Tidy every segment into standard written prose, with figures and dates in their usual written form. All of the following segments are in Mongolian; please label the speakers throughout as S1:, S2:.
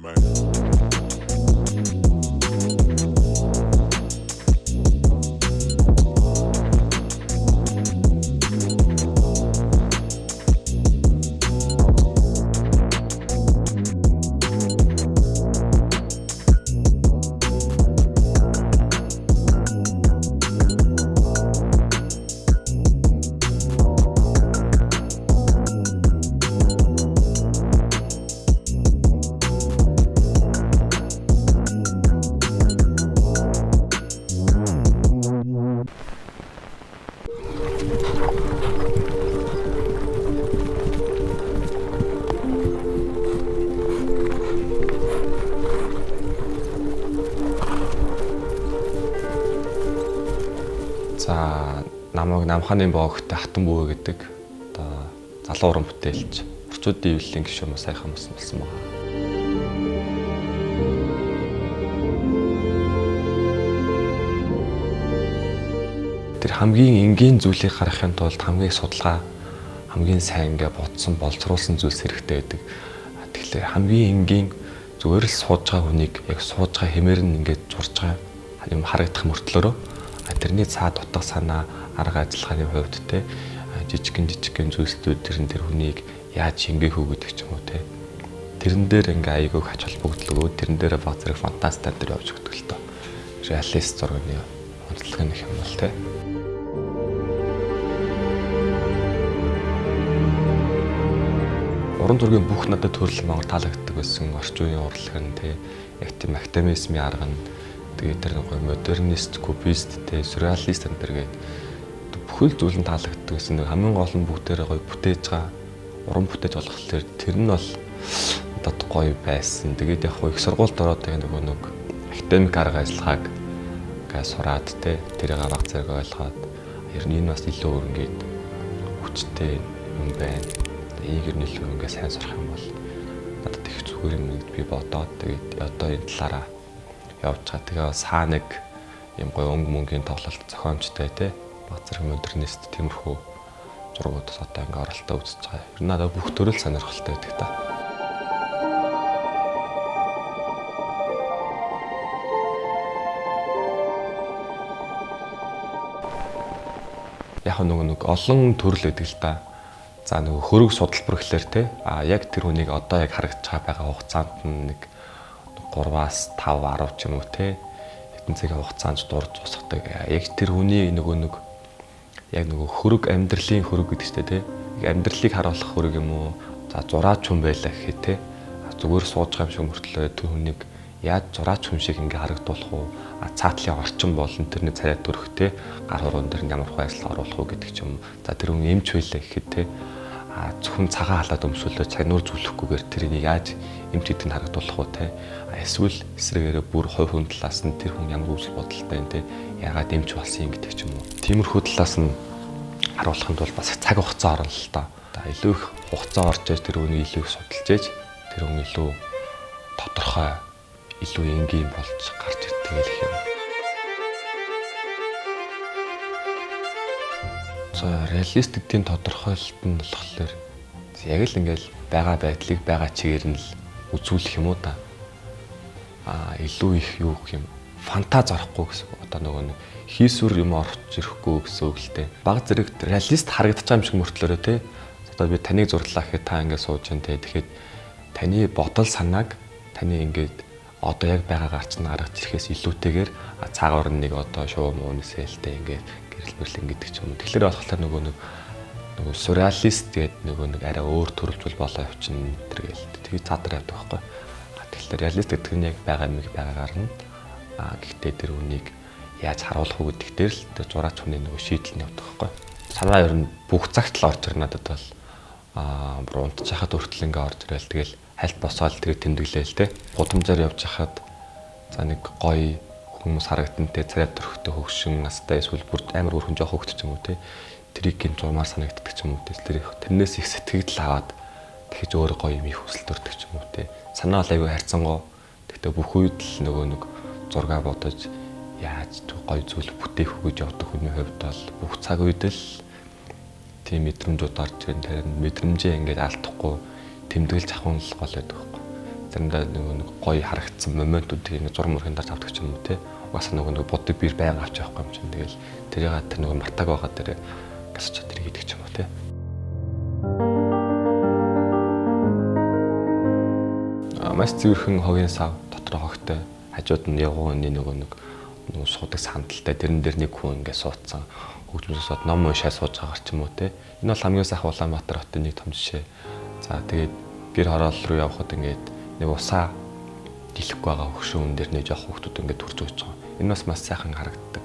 S1: man.
S2: За намайг Намхааны богт Хатан Бүү гэдэг одоо залуу уран бүтээлч, орчуудын ивлэлийн гишүүн бас сайхан болсон байна. Тэр хамгийн энгийн зүйлийг гаргахын тулд хамгийн их судалгаа, хамгийн сайн ингээ бодсон, боловсруулсан зүйлс хэрэгтэй байдаг. Тэгэхээр хамгийн энгийн зүгээр л сууж байгаа хүнийг яг сууж байгаа хэмээр нь ингээд зурж байгаа юм харагдах мөртлөөрөө тэрний цаад утга санаа, арга ажиллагааны хувьд те жижигхэн зүйлсүүд тэрэн тэр хүнийг яаж шингээх үү гэдэг ч юм уу те. Тэрэн дээр ингээ айгүйг ач холбогдол өгөө, тэрэн дээр баг зэрэг фантастик дээр явж өгдөг л доо. Реалист зургийн онцлог нь их юм бол те. Уран зургийн бүх надад төрөл монгол таалагддаг байсан орчин үеийн урлаг нь те яг тийм академизмын арга нь. Тэгээд тэр нэг модернист, кубист, тэ сюрреалист энэ төр гээд бүхэл зүйл нь таалагддаг гэсэн. Нэг хамгийн гол нь бүгдээрээ гоё бүтээж байгаа, уран бүтээж болохоор тэр нь бол надад гоё байсан. Тэгээд яг их сургуульд ороод яг нөгөө нэг академик арга ажиллагааг ингээ сураад тэ тэрийг баг зэрэг ойлгоод ер нь энэ бас илүү өөр ингээд хүчтэй юм байна. Энийг ер нь илүү ингээ сайн сурах юм бол надад их зүгээр юм гэж би бодоод тэгээд одоо энэ талаараа явж байгаа. Тэгээ саа нэг юм гоё өнгө мөнгийн тоглолт зохиомжтой те баг зэрэг модернист тиймэрхүү зургуудаас одоо ингээ оролтоо үзэж байгаа. Ер нь надад бүх төрөл сонирхолтой байдаг та. Яг нөгөө нэг олон төрөл байдаг л та. За нөгөө хөрөг судалбар гэхлээр те а яг тэр хүнийг одоо яг харагдаж байгаа хугацаанд нь нэг 3-аас 5, 10 ч юм уу те хэдэн цагийн хугацаанд дурж зусгадаг. Яг тэр хүний нөгөө нэг яг нөгөө хөрөг амьдралын хөрөг гэдэг чинь те амьдралыг харуулах хөрөг юм уу? За зураач хүн байлаа гэхэд те зүгээр сууж байгаа юм шиг мөртлөө тэр хүнийг яаж зураач хүн шиг ингээ харагдуулах уу? А цаатлын орчин болон тэрний царай төрөх те гар хуруун дээр ямар хөө ажил оруулах уу гэдэг ч юм. За тэр хүн эмч байлаа гэхэд те а зөвхөн цагаан халаад өмсөлөө цагнуур зүлэхгүйгээр тэрнийг яаж эмч гэдгийг нь харагдуулах уу те? Эсвэл эсрэгээрээ бүр хувь хүн талаас нь тэр хүн ямар үзэл бодолтой юм те? Яагаад эмч болсон юм гэдэг ч юм уу. Тиймэрхүү талаас нь харуулахын тулд бас цаг хугацаа орно л доо. Илүү их хугацаа орж иж тэр хүнийг илүү их судалж иж тэр хүн илүү тодорхой, илүү энгийн болж гарч ирдэг гэх юм. За реалист гэдгийн тодорхойлолт нь болохоор яг л ингээл байгаа байдлыг байгаа чигээр нь л үзүүлэх юм уу та. А илүү их юу гэх юм фантаз орохгүй гэсэн. Одоо нөгөө нэг хийсвэр юм орж ирэхгүй гэсэн үг л дээ. Баг зэрэг реалист харагдаж байгаа юм шиг мөртлөөрөө те. Одоо би таныг зурлаа гэхэд та ингээд сууж байна те. Тэгэхэд таны бодол санааг таны ингээд одоо яг байгаа гарч нь гаргаж ирэхээс илүүтэйгээр цаагаар нэг одоо шуу муу нисэлтэй ингээд гэрэл мэрлэн гэдэг ч юм уу. Тэгэхээр болохоор нөгөө нэг сюрреалист гэдэг нөгөө нэг арай өөр төрөлжүүл болоо явчихна тэр гээл. Тэгээ цаадар явдаг байхгүй. Тэгэхээр реалист гэдэг нь яг байгаа юмыг байгаагаар нь гэхдээ тэр үнийг яаж харуулах уу гэдэг дээр л тэр зураач хүний нөгөө шийдэл нь явдаг байхгүй. Санаа ер нь бүх цагт л орж ирнэ надад бол бүр унтчихад хүртэл ингээ орж ирэл тэгэл хальт босоол тэр тэмдэглээл те. Гудамжаар явж хахад за нэг гоё хүмүүс харагдан те царай төрхтэй хөгшин настай эсвэл бүр амар өрхөн жоох хөгт ч юм уу те. Тэрийг гин зурмаар санагддаг ч юм уу те. Тэр тэрнээс их сэтгэл аваад тэгэж өөр гоё юм их хүсэл төрдөг ч юм уу те. Санаа бол айгүй харьцангуй. Тэгтээ бүх үед л нөгөө нэг зургаа бодож яаж гоё зүйл бүтээх үү гэж явдаг хүний хувьд бол бүх цаг үед л тийм мэдрэмжүүд орж ирэн тэр мэдрэмжээ ингээд алдахгүй тэмдэглэж авах нь л гол байдаг байхгүй. Заримдаа нөгөө нэг гоё харагдсан моментуудыг ингээ зураг мөрхийн дарж авдаг ч юм уу те. Угаасаа нөгөө нэг будыг бир байнга авч явахгүй юм чинь. Тэгэл тэрийг тэр нөгөө мартаг байгаа дээр гасч тэр хийдэг ч юм уу те. Маш цэвэрхэн хогийн сав дотор хогтой хажууд нь явган өний нөгөө нэг суудаг сандалтай тэрэн дээр нэг хүн ингээ суудсан хөгжим сонсоод ном уншаа сууж байгаа ч юм уу те. Энэ бол хамгийн сайхан Улаанбаатар хотын нэг том жишээ. За тэгээд гэр хороол руу явхад ингээд нэг усаа дэлэхгүй байгаа хөгшин хүн дээр нэг жоох хүүхдүүд ингээд төрж өгч байгаа. Энэ бас маш сайхан харагддаг.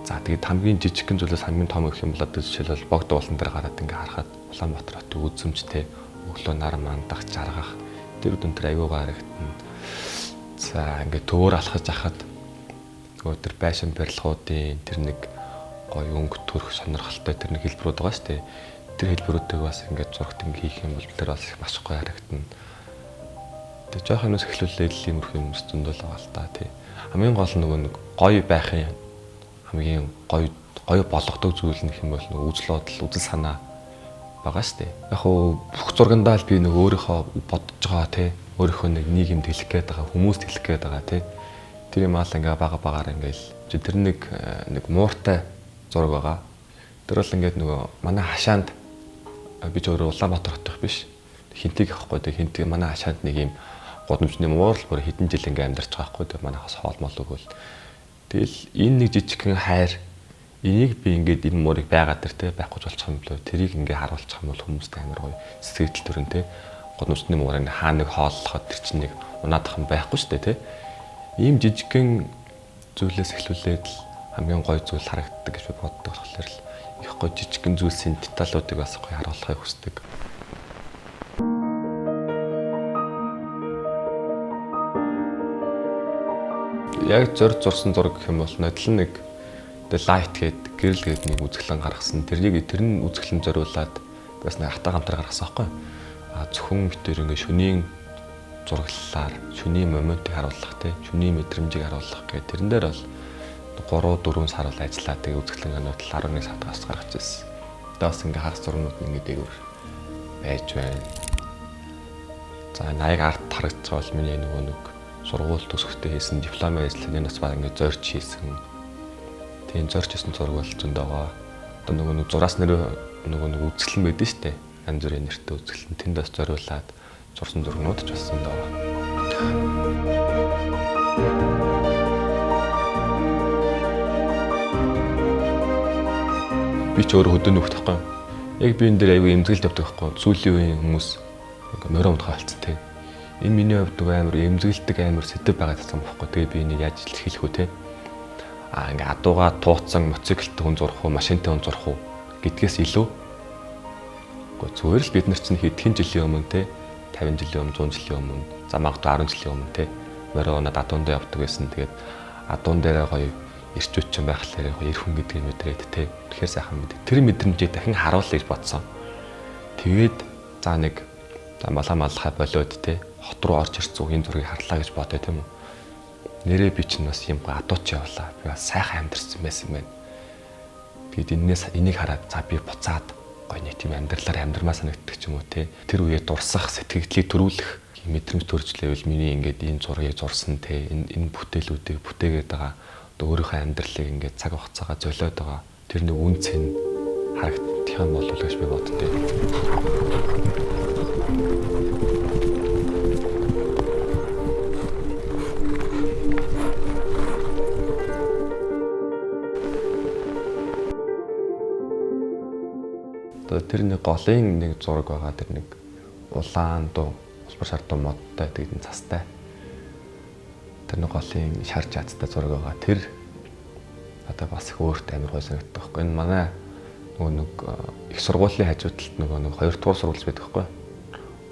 S2: За тэгээд хамгийн жижигхэн зүйлээс хамгийн том гэх юм бол одоо жишээлбэл богд уулан дээр гараад ингээд харахад Улаанбаатар хотын үзэмжтэй өглөө нар мандах, жаргах тэр үдэн тэр аюугаа харагдана. За ингээд төвөр алхаж ахад нөгөө тэр байшин барилгуудын тэр нэг гоё өнгө төрх сонирхолтой тэр нэг хэлбэрүүд байгаа шүү дээ. Тэр хэлбэрүүдийг бас ингээд зурагт ингээд хийх юм бол тэр бас их маш гоё харагдана. Тэгээ жоох юмнаас эхлүүлээд иймэрхүү юм зөндөл байгаа л та тий. Хамгийн гол нь нөгөө нэг гоё байхын хамгийн гоё гоё болгодог зүйл нь хэм бол нөгөө үзэл бодол, үзэл санаа байгаа шүү дээ. Яг хөө бүх зургандаа л би нөгөө өөрийнхөө бодож байгаа тий. Өөрийнхөө нэг нийгэмд хэлэх гээд байгаа, хүмүүст хэлэх гээд байгаа тий. Тэр юм аал ингээ бага багаар ингээл тэр нэг нэг мууртай зураг байгаа. Тэр бол ингээд нөгөө манай хашаанд би ч өөрөө Улаанбаатар хотох биш. Хинтиг авахгүй тэг хинтиг манай хашаанд нэг юм гудамжны муурал бүр хэдэн жил ингээ амьдарч байгаа байхгүй. Тэг манайхаас хоол мол өгөөл. Тэгэл энэ нэг жижигхэн хайр энийг би ингээд энэ муурыг байгаа тэр те байхгүй болчих юм болоо. Тэрийг ингээ харуулчих юм бол хүмүүст амар гоё сэтгэл төрөн те. Гудамжны муурыг хаа нэг хооллоход тэр чинь нэг унаадах юм байхгүй шүү дээ те. Ийм жижигхэн зүйлээс эхлүүлээд л хамгийн гоё зүйл харагддаг гэж би боддог болохоор л их гоё жижигхэн зүйлсийн деталуудыг бас гоё харуулахыг хүсдэг. Яг зорж зурсан зураг гэх юм бол нодлон нэг The Light гээд гэрэл гээд нэг үзэглэн гаргасан. Тэрнийг тэр нь үзэглэн зориулаад бас нэг хатаа гамтар гаргасан байхгүй. А зөвхөн битэр ингээ шөнийн зураглалаар шөнийн моментыг харуулах те шөнийн мэдрэмжийг харуулах гэх тэрэн дээр бол 3-4 сар бол ажиллаа. Тэгээ үзэглэн нотл 11 сард бас гаргаж ирсэн. Одоо бас ингээ хагас зургнууд нь ингээ дээгүүр байж байна. За 80 арт харагдаж байгаа бол миний нөгөө нэг сургууль төгсөхдөө хийсэн дипломын ажил энэ бас баг ингээ зорж хийсэн. Тийм зорж хийсэн зураг бол зөндөө байгаа. Одоо нөгөө нэг зураас нэр нөгөө нэг үзэсгэлэн байдэн штэ. Янз бүрийн нэртэй үзэсгэлэн тэнд бас зориулаад зурсан зургнууд ч бас зөндөө байгаа. Би ч өөрөө хөдөө нөхөх байхгүй. Яг би энэ дээр аягүй эмзэгэлд явдаг байхгүй. Сүүлийн үеийн хүмүүс ингээ морин унтгаа болцсон те. Энэ миний хувьд нөгөө амар эмзэгэлдэг амар сэдэв байгаа гэсэн байхгүй. Тэгээ би энийг яаж илэрхийлэх вэ те? Аа ингээ адууга тууцсан мотоциклтэй хүн зурх уу, машинтай хүн зурх уу гэдгээс илүү. Үгүй зүгээр л бид нар чинь хэдхэн жилийн өмнө те 50 жилийн өмнө, 100 жилийн өмнө, за магадгүй 10 жилийн өмнө те морин унаад адуундаа явдаг байсан. Тэгээд адуун дээрээ гоё ирчүүчин байхлаар гоё эр хүн гэдгийг мэдрээд те. Тэгэхээр сайхан мэд. Тэр мэдрэмжийг дахин харуулъя гэж бодсон. Тэгээд за нэг за малаа малхай болиод те хот руу орж ирсэн үеийн зургийг харлаа гэж бодъё тийм үү. Нэрээ би чинь бас юм гоё адууч явлаа. Би бас сайхан амьдарсан байсан байна. Тэгээд энээс энийг хараад за би буцаад гоё нэг тийм амьдралаар амьдрмаа санагддаг ч юм уу те. Тэр үеэ дурсах, сэтгэгдлийг төрүүлэх мэдрэмж төржлээвэл миний ингээд энэ зургийг зурсан те энэ бүтээлүүдийг бүтээгээд байгаа одоо өөрийнхөө амьдралыг ингээд цаг хугацаагаа золиод байгаа тэр нэг үн цэн харагдах юм болов уу гэж би боддөө. Одоо тэр нэг голын нэг зураг байгаа тэр нэг улаан дуу улбар шар дуу модтой тэгээд цастай. Тэр нэг голын шар жаацтай зураг байгаа. Тэр одоо бас их өөрт амар гоё санагддаг байхгүй. Энэ манай нөгөө нэг их сургуулийн хажуу талд нөгөө нэг хоёр дугаар сургууль байдаг байхгүй.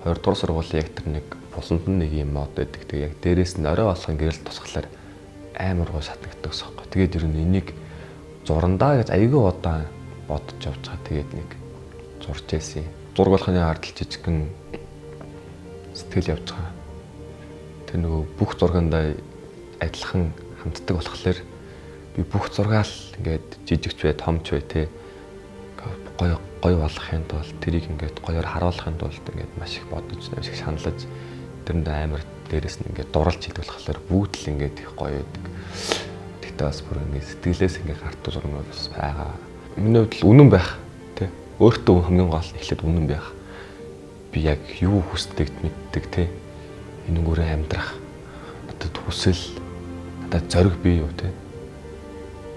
S2: Хоёр дугаар сургуулийн яг тэр нэг буланд нь нэг юм мод байдаг. Тэгээд яг дээрээс нь орой болгон гэрэл тусгалаар амар гоё шатнагддаг байхгүй. Тэгээд ер нь энийг зурандаа гэж айгүй удаан бодож явж байгаа. Тэгээд нэг зурж байсан. Зураг болохны ард л жижигхэн сэтгэл явж байгаа. Тэр нөгөө бүх зургандаа адилхан хамтдаг болохоор би бүх зургаал ингээд жижигч бай, томч бай те гоё гоё болгохын тулд тэрийг ингээд гоёор харуулахын тулд ингээд маш их бодож, маш их шаналж Тэрэнд амар дээрэс нь ингээд дурлж хийдэг болохоор бүгд л ингээд их гоё байдаг. Тэгтээ бас бүр ингээд сэтгэлээс ингээд гарддаг зургууд бас байгаа. Миний хувьд л үнэн байх тий. Өөртөө хамгийн гол нь эхлээд үнэн байх. Би яг юу хүсдэг мэддэг тий. Энэнгүүрээ амьдрах. Надад хүсэл, надад зориг бий юу тий.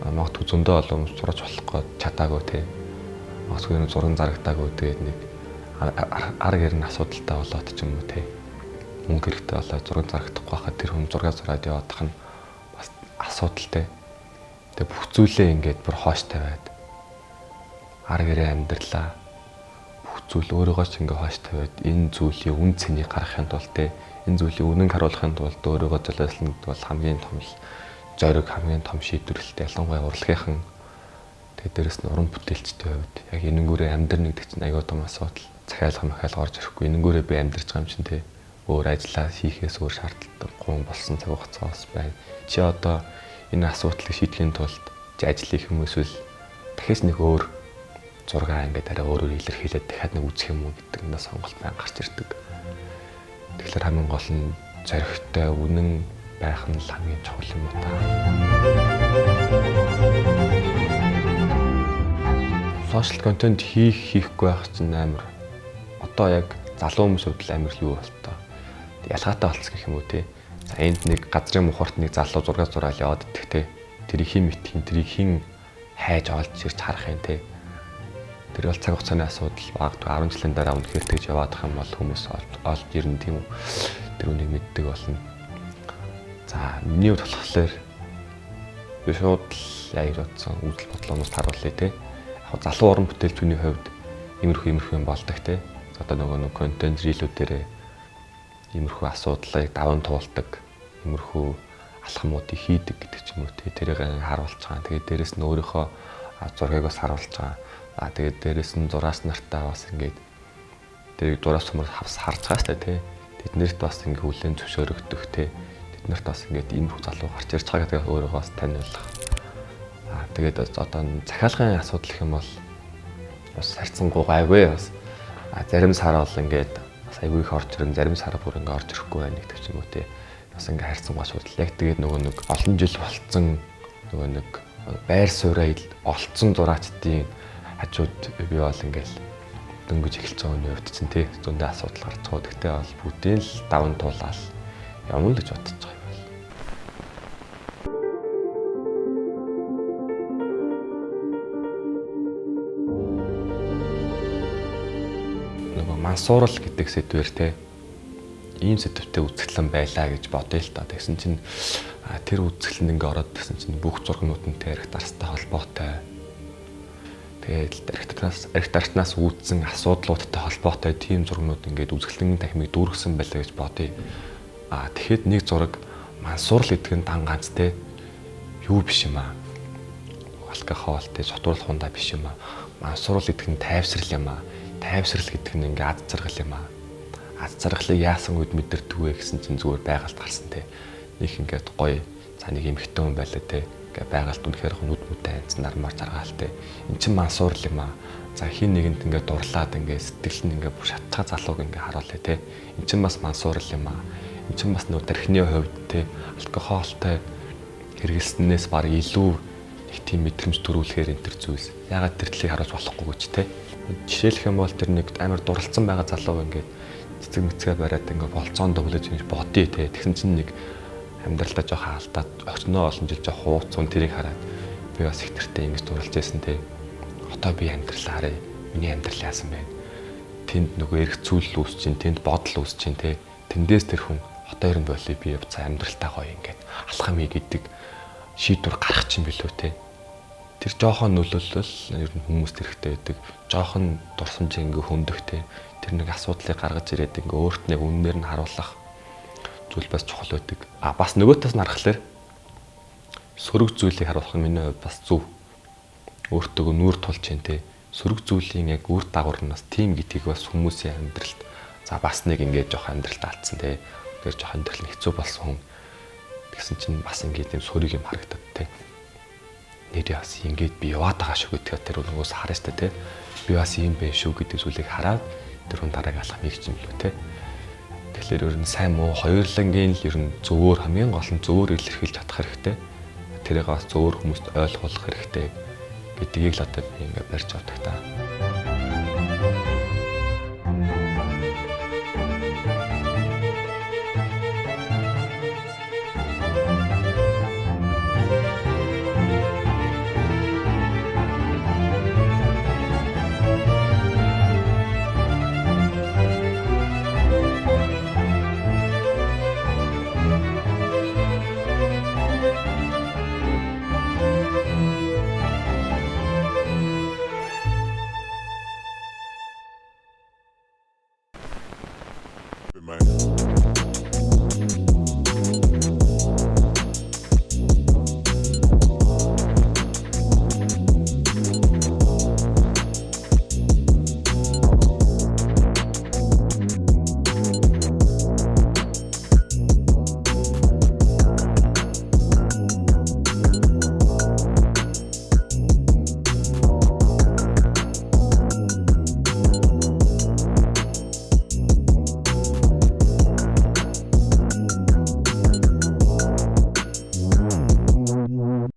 S2: Магадгүй зөндөө олон хүмүүс зураж болох гээд чадаагүй тий. Магадгүй нэг зураг зарагдаагүй, тэгээд нэг ар гэр нь асуудалтай болоод ч юм уу тий. Мөнгө хэрэгтэй болоод зураг зарагдахгүй байхад тэр хүн зураг зураад яваадах нь бас асуудалтай. Тэгээ бүх зүйлээ ингээд бүр хоош тавиад ар гэрээ амьдралаа бүх зүйл өөрийгөө ч ингээ хоош тавиад энэ зүйлийн үн цэнийг гаргахын тулд тий, энэ зүйлийн үнэн харуулахын тулд өөрийгөө золиослно гэдэг бол хамгийн том зориг, хамгийн том шийдвэрлэлтэй, ялангуяа урлагийнхан. Тэгээ дээрэс нь уран бүтээлчдийн хувьд яг энэнгүүрээ амьдрна гэдэг чинь аюу том асуудал. Захиалга махиалга орж ирэхгүй. Энэнгүүрээ би амьдарч байгаа юм чинь тий. Өөр ажиллаа хийхээс өөр шаардлагатай болсон цаг хугацаа бас байна. Чи одоо энэ асуудлыг шийдэхин тулд чи ажил хийх юм эсвэл дахиад нэг өөр зургаа ингээд арай өөрөөр илэрхийлээд дахиад нэг үзэх юм уу гэдэг энэ сонголт байнга гарч ирдэг. Тэгэхээр хамгийн гол нь зоригтой, үнэн байх нь л хамгийн чухал юм уу та. Social content хийхгүй байх чинь амар одоо яг залуу хүмүүс хувьд л амар юу болтоо. Ялгаатай болцсон гэх юм уу те. За энд нэг газрын мухарт нэг залуу зураг зураал яваад идэх те. Тэрийг хэн мэдэх юм, тэрийг хэн хайж олж ирж харах юм те. Тэр бол цаг хугацааны асуудал. Магадгүй 10 жилийн дараа үнэхээр тэгж яваадах юм бол хүмүүс олж ирнэ тийм үү. Тэр үнийг мэддэг болно. За миний хувьд болохоор би шууд л яг бодсон үзэл бодлоо хүмүүст харуулъя те. Яг залуу уран бүтээлчдийн хувьд иймэрхүү юм болдог те. Одоо нөгөө нэг контент рилүүдээрээ иймэрхүү асуудлыг даван туулдаг, иймэрхүү алхмуудыг хийдэг гэдэг ч юм уу те. Тэрийг харуулж байгаа. Тэгээд дээрэс нь өөрийнхөө зургийг бас харуулж байгаа. Аа тэгээд дээрэс нь зураас нартаа бас ингээд тэрийг зураас хүмүүс хавс харж байгаа шүү дээ те. Тэднэрт бас ингээд хүлээн зөвшөөрөгдөх те. Тэднэрт бас ингээд иймэрхүү залуу гарч ирж байгаа гэдгийг өөрийгөө бас таниулах. Аа тэгээд одоо захиалгын асуудал гэх юм бол бас харьцангуй гайгүй бас. А зарим сар бол ингээд бас айгүй их орж ирэн, зарим сар бүр ингээд орж ирэхгүй байна гэдэг ч юм уу те. Бас ингээд харьцангуй асуудал. Яг тэгээд нөгөө нэг олон жил болцсон нөгөө нэг байр сууриа олцсон зураачдын хажууд би бол ингээд дөнгөж эхэлж байгаа хүний хувьд чинь те зөндөө асуудал гарч байгаа. Тэгтээ бол бүгдийг л даван туулаад явна л гэж бодож байгаа юм байна. Нөгөө мансуурал гэдэг сэдвэр те ийм сэдвтэй үзэсгэлэн байлаа гэж бодъё л та. Тэгсэн чинь тэр үзэсгэлэн ингээ ороод тэгсэн чинь бүх зургнууд нь те арх дарстай холбоотой. Тэгээд арх дарснаас үүдсэн асуудлуудтай холбоотой тийм зургнууд ингээд үзэсгэлэн танхимыг дүүргэсэн байлаа гэж бодъё. Аа тэгэхэд нэг зураг мансуурал гэдэг нь дан ганц те юу биш юм аа. Алкогол те сотуурлах хундаа биш юм аа. Мансуурал гэдэг нь тайвшрал юм аа. Тайвшрал гэдэг нь ингээ ад жаргал юм аа. Ад жаргалыг яасан үед мэдэрдэг вэ гэсэн чинь зүгээр байгальд гарсан те. Нэг ингээд гоё за нэг эмхтэн хүн байлаа те. Ингээ байгальд үнэхээр нүд мүдэ анц нармаар жаргаал те. Эн чинь мансуурал юм аа. За хин нэгэнд ингээ дурлаад ингээ сэтгэл нь ингээ бүр шатцгаа залууг ингээ харуулъя те. Эн чинь бас мансуурал юм аа. Эн чинь бас нөө тархины хувьд те алкогольтой хэрэглэснээс баг илүү их тийм мэдрэмж төрүүлэхээр энэ төр зүйлс. Ягаад тэр талыг харуулж болохгүй гэж те. Жишээлх юм бол тэр нэг амар дурлцсан байгаа залуу ингээд цэцэг мэцгээ бариад ингээ болцоонд өглөж ингэж бодъё те. Тэгсэн чинь нэг амьдралдаа жоохон алдаад очноо олон жил жоох хууцсан тэрийг хараад би бас их тэртээ ингэж дурлж байсан те. Одоо би амьдралаа харъя. Миний амьдрал яасан бэ? Тэнд нөгөө эрх зүйл үүсч чинь, тэнд бодол үүсч чинь те. Тэндээс тэр хүн одоо ер нь болио би явцаа амьдралтаа гоё ингээд алхам хий гэдэг шийдвэр гаргах чинь билүү те. Тэр жоохон нөлөөлөл ер нь хүмүүст хэрэгтэй байдаг. Жоохон дурсамж ингээ хөндөх те. Тэр нэг асуудлыг гаргаж ирээд ингээ өөрт нь яг үннээр нь харуулах зүйл бас чухал байдаг. А бас нөгөө талаас нь харахаар сөрөг зүйлийг харуулах нь миний хувьд бас зөв. Өөртөөгөө нүүр тулж чинь те. Сөрөг зүйлийн яг үр дагавар нь бас тийм гэдгийг бас хүмүүсийн амьдралд за бас нэг ингээд жоох амьдралд алдсан те. Тэр жоох амьдрал нь хэцүү болсон хүн. Тэгсэн чинь бас ингээд юм сөрөг юм харагдаад те. Нэрээ бас ингээд би яваад байгаа шүү гэдгээ тэр нөгөөс харна штэ те. Би бас ийм байх шүү гэдэг зүйлийг хараад тэр хүн дараагийн алхам хийх юм лүү те. Тэгэхээр ер нь сайн муу хоёулангийн л ер нь зөвөр, хамгийн гол нь зөвөр илэрхийлж чадах хэрэгтэй. Тэрийг бас зөвөр хүмүүст ойлгуулах хэрэгтэй гэдгийг л одоо би ингээд барьж авдаг та.